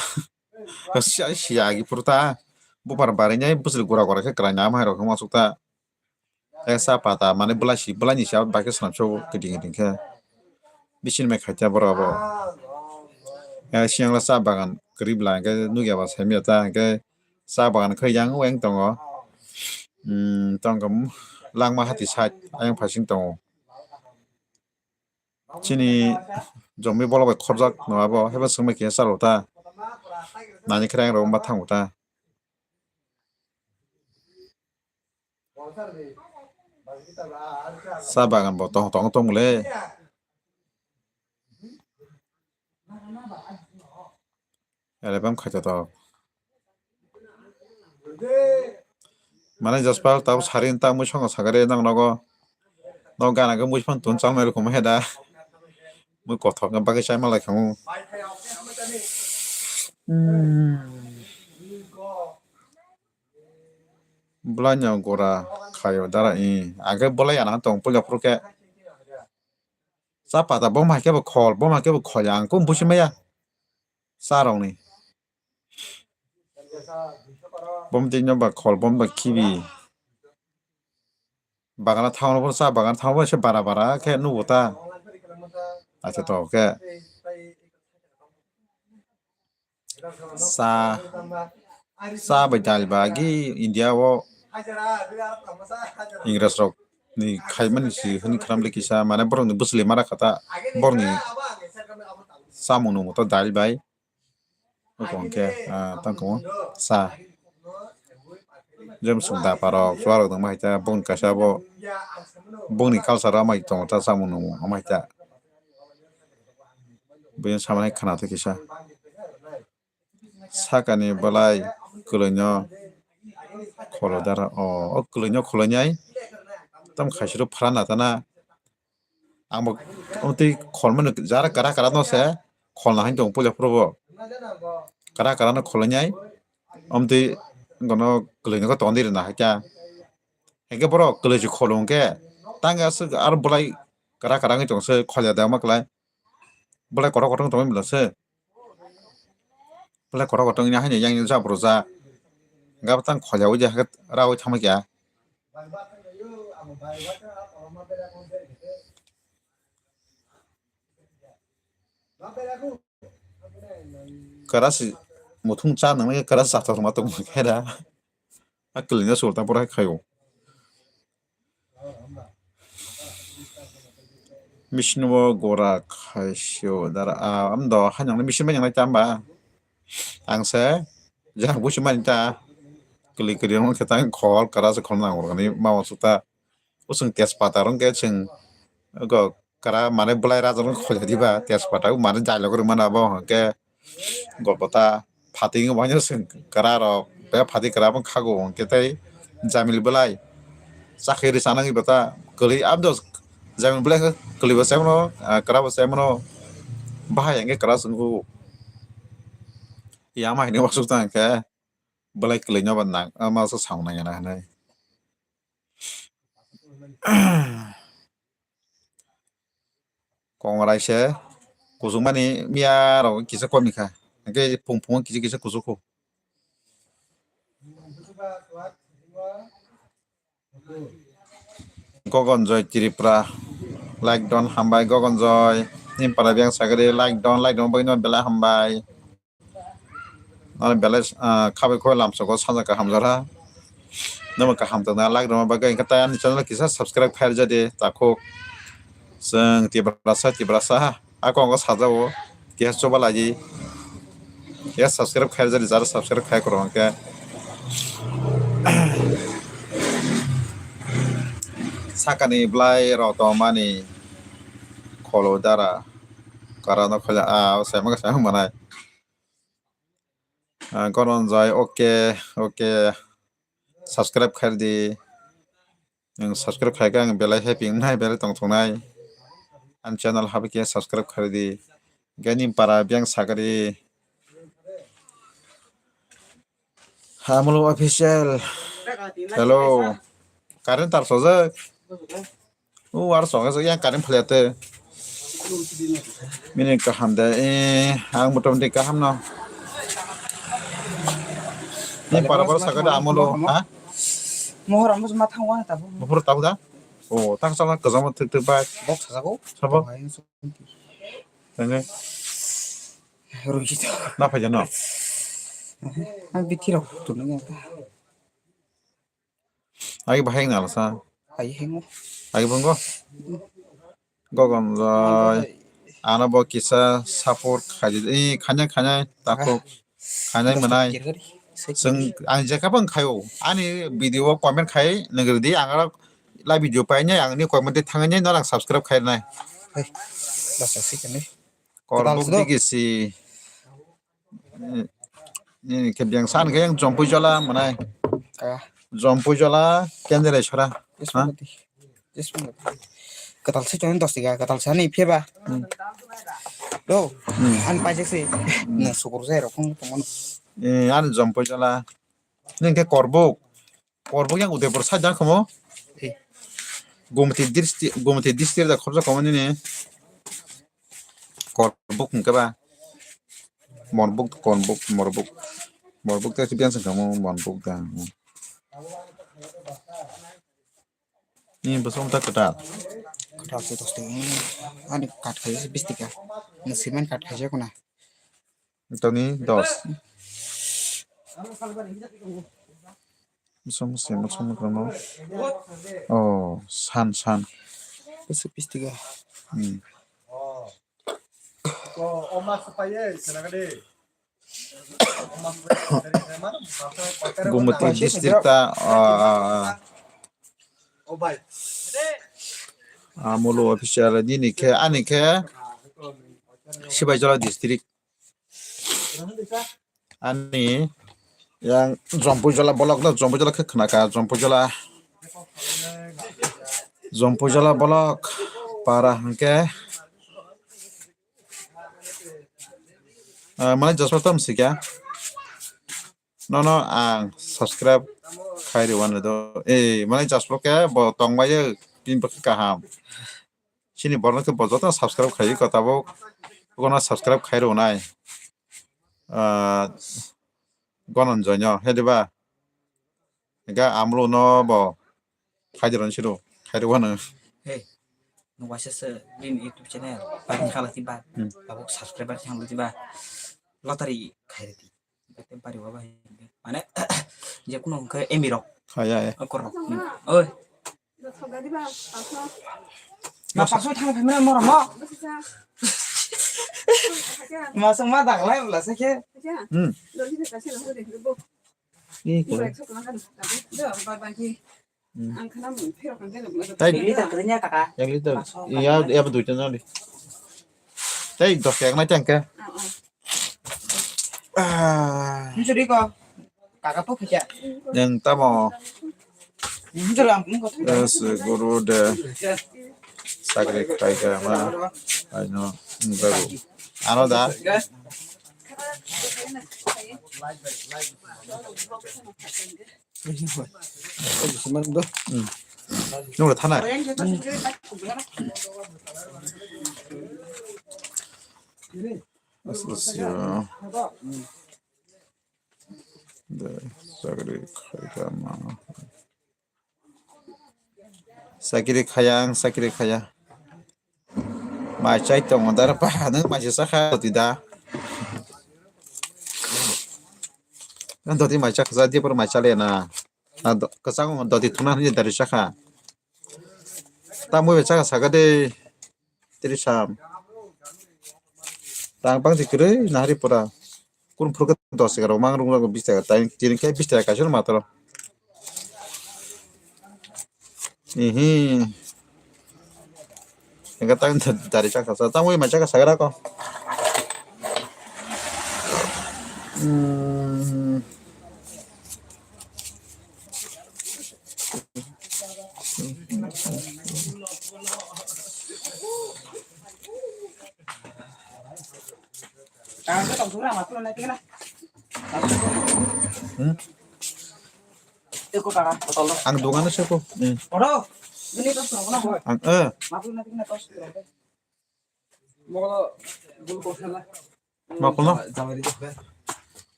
Sia sia agi phuru ta. Bupar barinai bwswli gura gura khe kwlai na ma hai rok wng ma suk ta. Esa pata mane bwlai si, bwlai ni si abo bai khe swnam so kiting kiting khe. Bisin mai khaita borok abo. Eh, siyang la cha bagan kwrwi bwla hwnkhe nukya ba saimanya ta hwnkhe cha bagan khe yang wng tongo. Hmm, tongkha langma hati side ayang phasing tongo. Chini jomi bolok bai khorjak no abo, haibo swngbai khe chalo ta. Nani khe rang rok ma thango ta. Cha bagan bo tong tong tong le. Ele bam khaito to. Mane Jaspal tabo sari ta mui songo sagare nang nogo. No gana ke mui phang tun chang nai rokoma heda. Mui kothok na bagwi chai malai khamu. Hmm. Bwlai no gora khaio dara i. Age bwlai ana tong puila phuru khe. Cha pata bom hai khe bo khol, bom hai khe bo khol ya. Ang kum busi maya. Cha rok ni. Bom twi no ba khol, bom ba khibi. Bagana thaono phuru cha bagana thaono se bara bara khe nugo ta. Acha to khe. Cha, cha bai dal ba agi India o Ingres rok ni khaimani si hwnwi khwnam le kisa, mane borok ni bwswlwi mara kha ta, borok ni chamung nungmung ta dal bai. Oko hwnkhe, ah, tang tongo sa. Jemsung dapa rok, chuwa rok tongma hai ta, bongni kaisa bo, bongni culture o amai tongo ta, samung nungmung amai ta. Buino samani khwna twi kisa. Sakani bwlai kwlwino kholo dara, o, o kwlwino kholoinai. Tam khaisiro phrana tana. Ang bo tei kholmani jara kara kara no se kholna hai tong puila phuru bo. Kara kara no kholoinai. Omtwi gono kwlwino khe tongdi rwna hai kha. Hingke borok kwlwi se kholo hingke tang aswk aro bwlai kara kara wngwi tong se kholya da ma kwlai. Bwlai kotor kotor wng tongwi mila se. Bwlai kotor kotor wngya haino yang jabro ja. Gabo tang kholya wi ja rawi thangma kya. Kwrasi muthung cha nangmani kwrasi chathok ma tongma khe da. A kwlwino sulta pura khaio. Misino gora khaisio dara a amdo haino misin bai nang ta hamba. Ang se jang busi mani ta kwlwi kwlwi rok khe tang khol kwrasi khol nang rwgani ma uansuk ta. Usung tejpata rok khe chwng go kwra mane bwlai raja rok kholya diba tejpata mane jailok rwmani abo hwnkhe golpota phatwi wngwi waino chwng kwra rok be phatwi kwra bo khago hwnkhe tei jamil bwlai chakhe rwchana wngwi bata kwlwi abdo jamil bwlai khe kwlwi bo chaimano kwra bo chaimano bahai hwnkhe kwra chwngkhu yama hinwi uansuk ta hwnkhe bwlai kwlwino bo nang ma se saunai gana hinwi. Kongrai se kuchukmani miya rok kisa kom ni kha. Hwnkhe phung phung kisa kisa kuchuk kho. Gogon Joy Tripura like don hambai Gogon Joy. Nimpara biyang sagri like don like don bagwi no belai hambai. Nang belai, ah, khabai khoi lamsogo saja kaham jora. Namo kaham tongna like rwma bagwi hwnkhe tai ani channel kisa subscribe khairjadi takhuk. Chwng Tiprasa, Tiprasa ha. Ako ongo sajao. Kisa chuba laidi. Kisa subscribe khairjadi, jara subscribe khai kwrwng hwnkhe. Sakani bwlai rok tongmani kholo dara. Kara no kholya, ah, o saimang saimang manai. Ah, Goronjai, okay, okay. Subscribe khairdi. Ang subscribe khaikha ang belai happy wngnai, belai tongthoknai. Ang channel habikhe subscribe khairdi. Gani para biyang sagari. Hamlo official. Hello. Current tar sojak. O aro songe songe yang current phalya te. Bini kaham de, eh, ang motamoti kaham no. Ni para para sakha de amolo, ha? Mohor amo ma thang wa ta bo. Mohor ta da? O, tang sa kwjang thik thik bai. Bok sajago. Sabo? Tang. Rujito. Na phaja no. Ang bithi rok tu nang ta. Agi bahai ngalsa. Ai hengo. Agi bongo. Gogon jai. Ano bo kisa support khaidi. Eh, khanya khanya takhuk. Khanya manai. Chwng ang jekha bang khayo. Ani video o comment khai nangri di ang aro la video painai ang ni comment thangani norang subscribe khainai. Hai. Basa sikani. Korbuk digisi. Nini khe biyang san khe yang Jompui Jola manai. Ah. Jompui Jola kendere sora. Yes, ha? Mati. Yes, mati. Katal se chon dos tiga, katal sa ni pheba. Hmm. Do. Hmm. An pajak se. Hmm. Na sukur se rokong tongmano. Eh, an Jompui Jola. Nini khe Korbuk. Korbuk yang Udaipur side jang khomo. Eh. Gumti district, Gumti district da khorja khomo nini. Korbuk hwnkhe ba? Morbuk, Korbuk, Morbuk. Morbuk tei biyang song kamo Morbuk da. Ni bwswk ta kwtal. Kwtal se dos tong. Ani kat khai se bis tika. Ni cement kat khai se kuna. Toni dos. Musa musi musa mukrano. Oh, san san. Bisa pistiga. Hmm. Gumati district ta, ah, Amolo official nini khe, ani khe Sibaijala district. Ani yang Jompuijala block no, Jompuijala khe khnaka, Jompuijala, Jompuijala block para hwnkhe, ah, mane Jasper tam sikya. Nono ang subscribe khai rwano do. Eh, mane Jasper khe bo tongbaio, bini bagwi kaham. Chini borok khe bo joto subscribe khai ko tabuk. Bono subscribe khai rwnai. Ah, Gonanjoy no, he diba? Ga Amlo no bo khai rwno siro, khai rwano. Hey, no waisa se bini YouTube channel, bini khala tiba. Hmm. Tabuk subscriber thang tiba. Lottery khai rwdi. Bari baba. Mane, je kuno hwnkhe emirok. Hai, hai. Okorok. Oi. Ma pasoi thang phaimani morom mo. Ma song ma daglai bla sakhe. Hmm. Ni ko. Hmm. Ang khana mung phirok ang jeno bla. Tai. Ek liter kene ya kaka. Ek liter. Pasok ya, kaka. Ya betul tu nanti. Tai dos yang naik angka. Oh, oh. Ah. Ni suri ko. Kaka po khaja. Yang tamo. Ni suri ang ko. Es guru de. Sagre kai ka ma. Ai no. Baru. Ano da. Nungla thanai. Aso, aso. De, chakri khaikha ma. Chakri khaya ang, chakri khaya. Mai chai tongo dara pa, nang mai chakha twi da. Nang doti mai chakha, dipor mai chale na. Na do-, kwchang doti thuna hinwi dari chakha. Tamo bai chakha saka de. Tiri sam. Tang pang si kwrwi nahari pura. Kun phuru khe dos taka rok mang rung rok bis taka. Tai tini khe bis taka kaisa matro. Ihi. Engka tang dari chakha sa. Tamo bai mai chakha saka ko. Hmm. Hmm? Ang dogan se ko. Hmm. Ang, eh. Mokol no?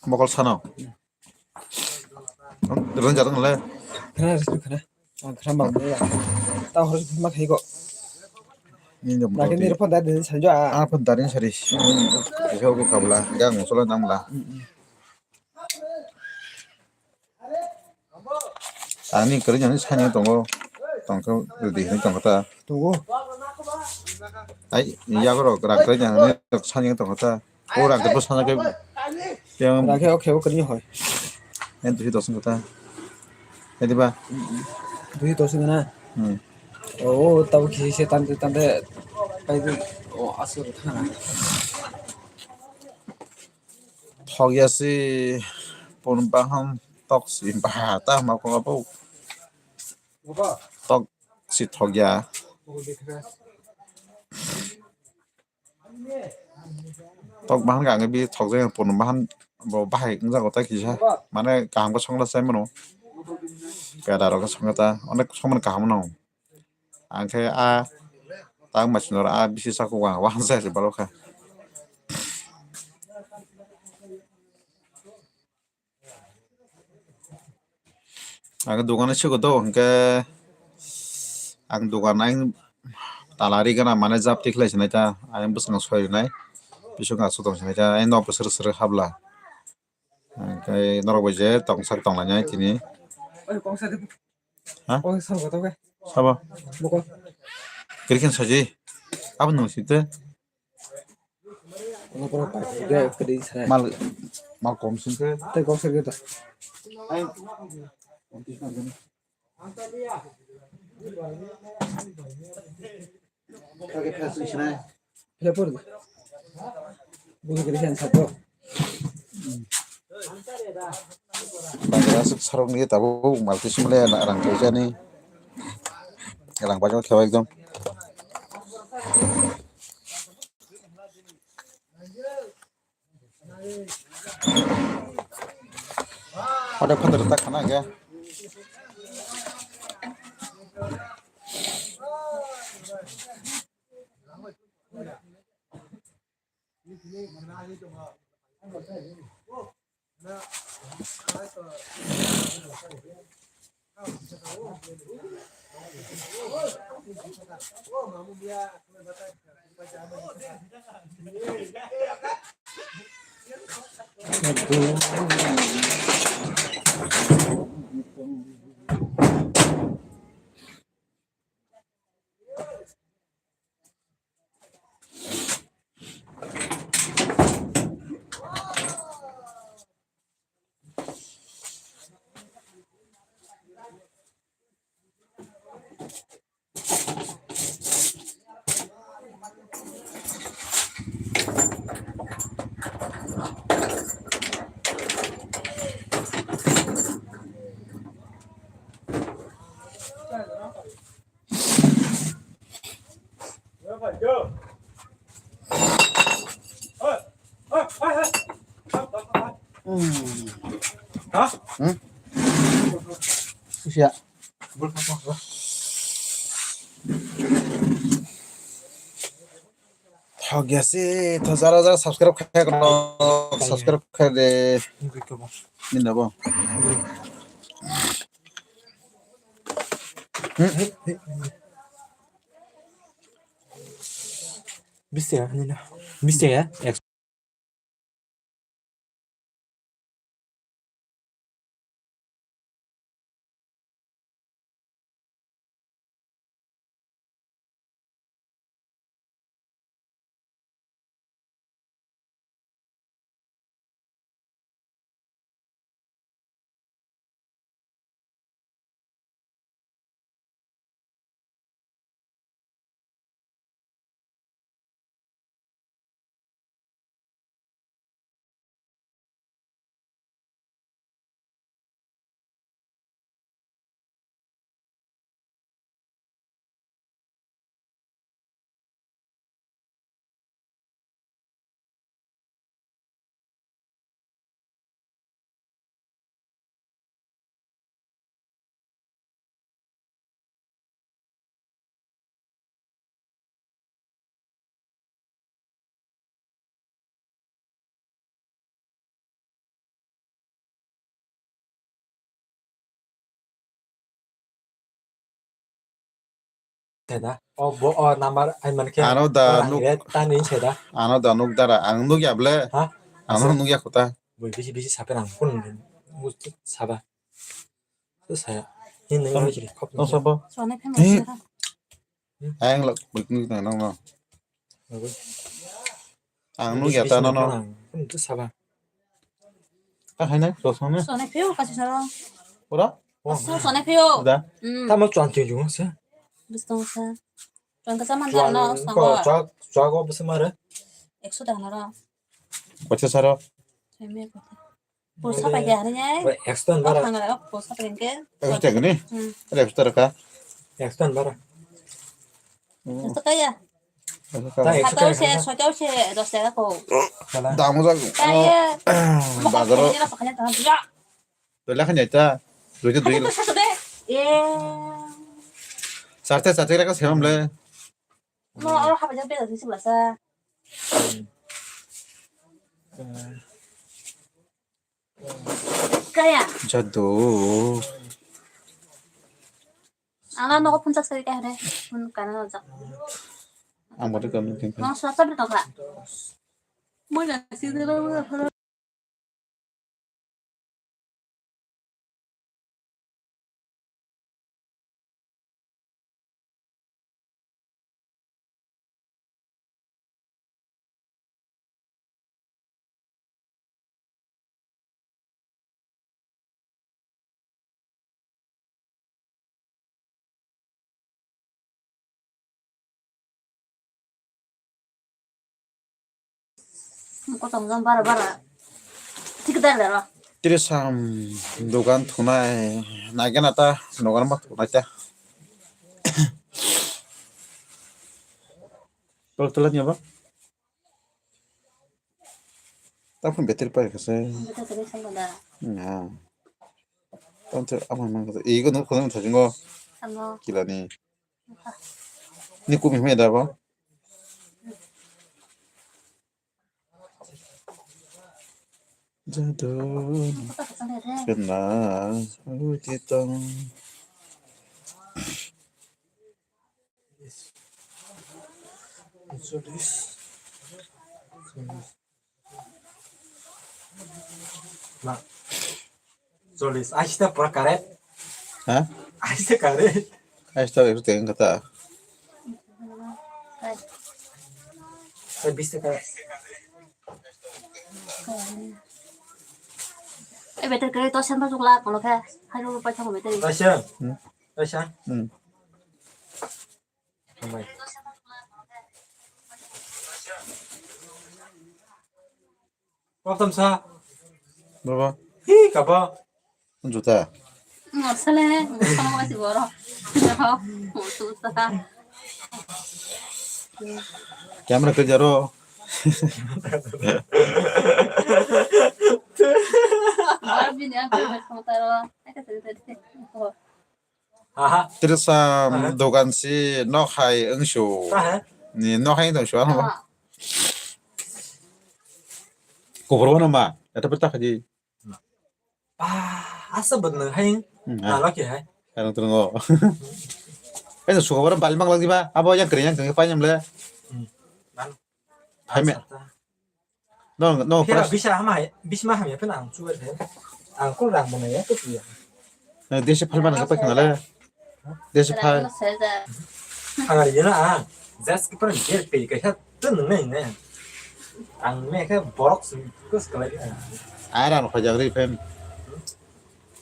Mokol sano. Ron jatong le. Khana, khana. Ang khana mang ya. Ta hor ma khai ko. Ni jam. Lagi ni phone da din sanjo a. Ah, phone da din sari. Kau ko kabla, gang solo namla. Ani kwrwi jani sani tongo. Tongkha rwdi hinwi tongkha ta. Tongo. Ai, yago rok rang kwrwi jani sani tongkha ta. O rang kwrwi sana khe. Yang rang khe o khe o kwrwi hoi. Yang tuhi dosong kha ta. Ediba. Tuhi dosong na. Hmm. O, o, tabo khe se tante tante. Pai o asur thana. Thok ya si pun baham tok si bah ta ma ko abo. Tok si thok ya. Tok bahan ka ang bi thok jai pun bahan bo bahai wng jago ta kisa. Mane kaham ko songla sai mano. Peda rok songta onek somon kaham no. Ang khe a tang machine ro a bisi sakhugo ang, wahan se se balok kha. Ang dogan siko do hwnkhe ang dogan ang tala ri gana mane jab tikhlai sinai ta, ang bwswng soi rinai, bising aswk tong sinai ta, ang nok bwswk swrwk habla. Hwnkhe norok bai je tongsak tonglainai tini. Ha? Sabo? Kwrwi khe sajwi. Abo nung site. Omo pura pai, de kadi sara. Mal, mal kom sing khe. Tei kom sing khe ta. Kage phas sing sinai. Phila por. Bugi kadi sen sato. Bangra aswk sarok ni tabuk malti sumle rang paijani. Rang paijak khe ekdom. Ode phatar ta khana ge. Thok ya se, tho jara jara subscribe khai kono, subscribe khai de. Ni nabo. Bisi ya, ni na. Bisi ya. Seda. O bo, o number ai man khe. Ano da nuk, tani seda. Ano da nuk dara, ang nuk ya ble. Ha? Ano nuk ya kota. Bui bisi bisi sape rang kun. Musti saba. Tu saya. Ini ngai kiri kop. Tong sabo. Soalnya kan. Ang lak bui nuk nang nang. Ang nuk ya ta no no. Itu saba. Ah, hai nai, rosong ne? Sonai pheo, kasi saro. Ora? Aso, sonai pheo. Da. Hmm. Tamo chuan chuan yung sa. Bistong sa. Chuan kasa mandar na, sango. Chuan, chuan ko bisa mara. Ekso dah nara. Kocak saro. Seme kocak. Posa pakai hari ni. Ekso tan bara. Posa pakai ke. Ekso tan ni? Hmm. Ada ekso tan ka? Ekso tan bara. Ekso kaya. Ekso kaya. Sotao se, sotao se, dos taka ko. Damo jak. Kaya. Bazaro. Doi lakh ni ta. Doi doi. Eh. Sarte sarte ka semam le. Mo oro haba jak beda sisi belasa. Kaya. Jadu. Ang nogo phunchak sari kaya re. Phun kana jak. Ang bote kami tingkha. Nang swasa beri tongkha. Mo na sisi. Kosom jom bara bara. Thik dar daro. Tiri sam dogan thunai naigena ta nogar ma thunai ta. Tol tol ni aba. Ta phun betel pai kase. Betel pai kase da. Na. Tol tol ama mang kase. Ego no khon thajingo. Ano. Kilani. Ni kumi hme da ba? Jadon kena uti tong. Ma. Cholish, ashi ta pura correct. Ha? Ashi ta correct. Ashi ta correct, teng kata. Sa bis ta correct. Eh, better kare to sen pa chukla, kono khe, hai ro pa chang better. Ashi. Hmm. Ashi. Hmm. Hambai. Kok tamsa. Baba. Hi, kaba. Juta. Ngor sale, ngor sale wasi boro. Ngor susa. Camera ke jaro. Boro bini apa mas motaro. Aka sari sari. Aha. Tiri sam Aha. Dogan si nok hai wngsu. Aha. Ni nok hai wngsu ano. Aha. Kubur wana ma? Eta peta khaji. Ah, asa bad nang hai. Hmm, ah. Nalo ke hai. Ano turungo. Eno suka bara bal mang lagi ba. Abo yang kering yang kering pa nyam le. Hmm. Hai me. Asa ta. No, no, Phira pras- bisa hama hai, bisma hamya phela ang chuwa de. Ang kol rang bana ya to ya. Eh, desi phal mana kapa kana le? Desi phal. Ang ari na ang. Jas ki par ger pe ka ha tun ne ne. Ang me ka borok su kus kala ya. Ai ran khajak ri phem.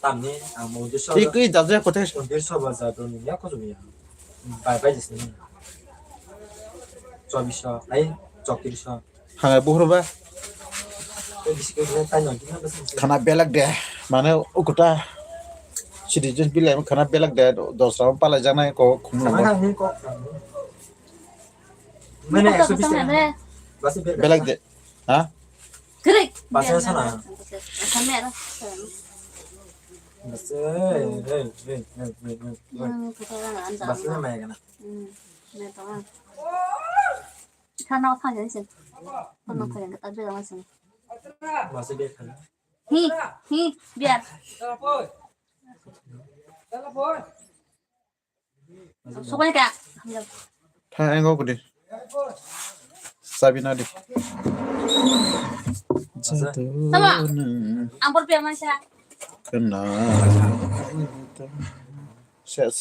Tamni ang mondir soba. Twi kwi dajak kothai. Mondir soba jadoni ya koso ya. Bai bai jisni. Chobbish so, ai chowtrish so. Hangai buhur ba. Tei bisi kwi kwi tai nang kisa bisi. Khana belak de. Mane ukuta. Citizen bilai khana belak de. Dosra palai janai ko khumna. Khana kha hin ko. Mane ekso bis taka. Basi belak. Belak de. Ha? Krik. Bahasa sana. Bahasa merah. Bahasa, eh, eh, eh, eh, eh, eh. Hmm, kita orang anda. Bahasa nama ya kena? Hmm, merah. Kita nak apa jadi sih? Kau nak apa yang kita ambil langsung? Bahasa dia kan. Hi, hi, biar. Telepon. Telepon. Sukanya kayak. Tha engo kudi. Sabi nadi. Sama. Ampur pia masa. Kena. Ses.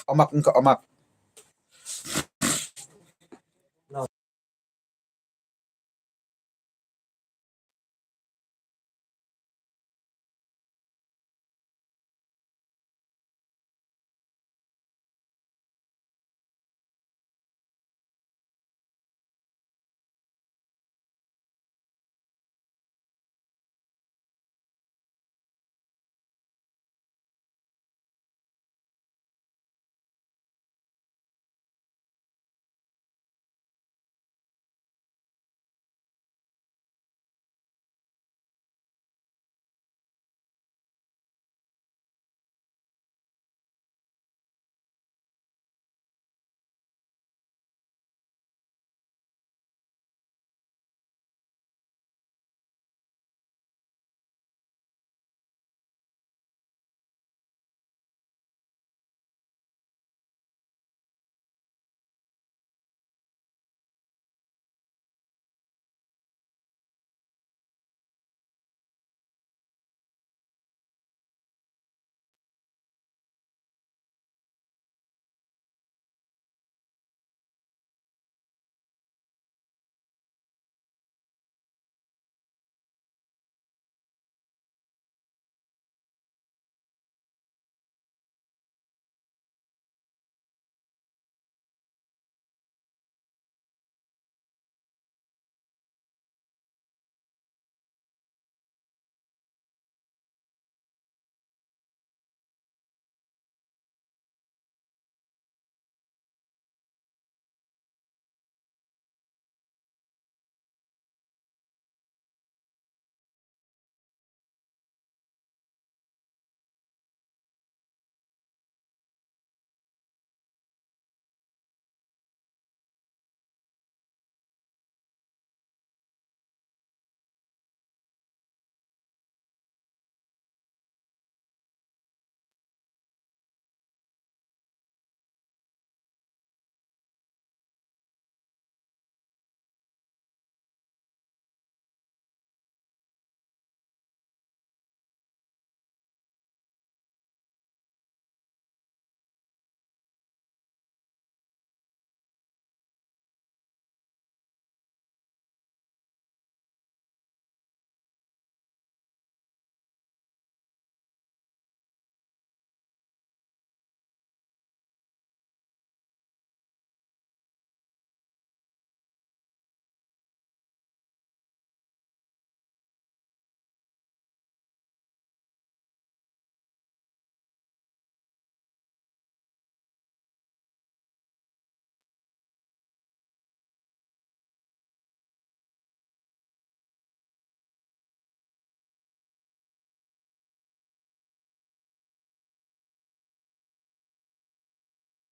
Omak engka omak.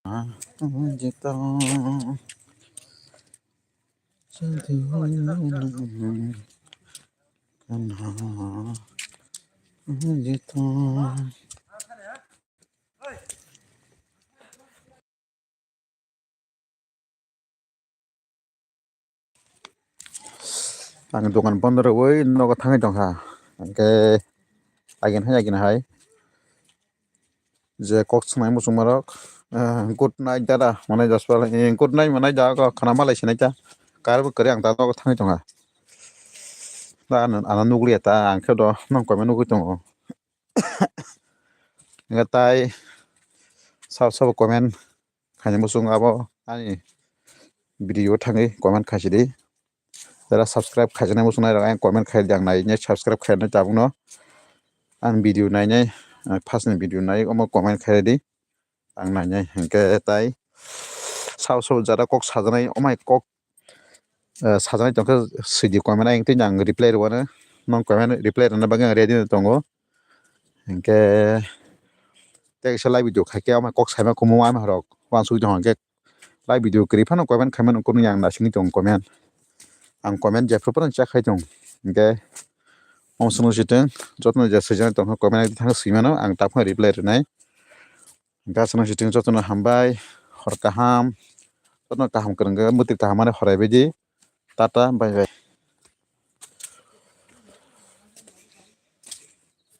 Jeta. Kanha. Jeta. Ang dokan bondo rwui nogo thangwi tongkha. Hwnkhe agin hai, agin hai. Je kok swngnai muchungmarok, eh, good night dada, manai jaswal, eh, good night manai da kok khana malai sinai ta. Kar bo kwrwi ang ta nogo thangwi tongkha. Da ano, ano nukliya ta, ang khe do nong comment nugwi tongo. Hwnkhe tai sabo sabo comment khaina muchung abo ani video thangwi comment khaisidi. Jara subscribe khaijana muchung nairok ang comment khaidi ang nainai subscribe khaina tabukno. Ang video nainai, ang first ni video nai omo comment khaidi. Ang nainai hwnkhe tai sabo sabo jara kok sajaknai omai kok, eh, sajaknai tongkhe swidi comment ang tei ang reply rwano. Nong comment reply rwna bagwi ang ready no tongo. Hwnkhe tei kaisa live video khaikhe omo kok saima kumu ama rok uansugwi tongkha hwnkhe live video kwrwi phano comment khaimano kunu yang naisingwi tongo comment. Ang comment jephru phano check khai tongo. Hwnkhe omo swngno sitwng jotono je swijak tongkha comment thangkhe swimano ang tabukhe reply rwnai. Hwnkhe aswkno sitwng jotono hambai, hor kaham, jotono kaham kwrwngkhe mwtwi kaham mani horaibaidi. Tata bye bye.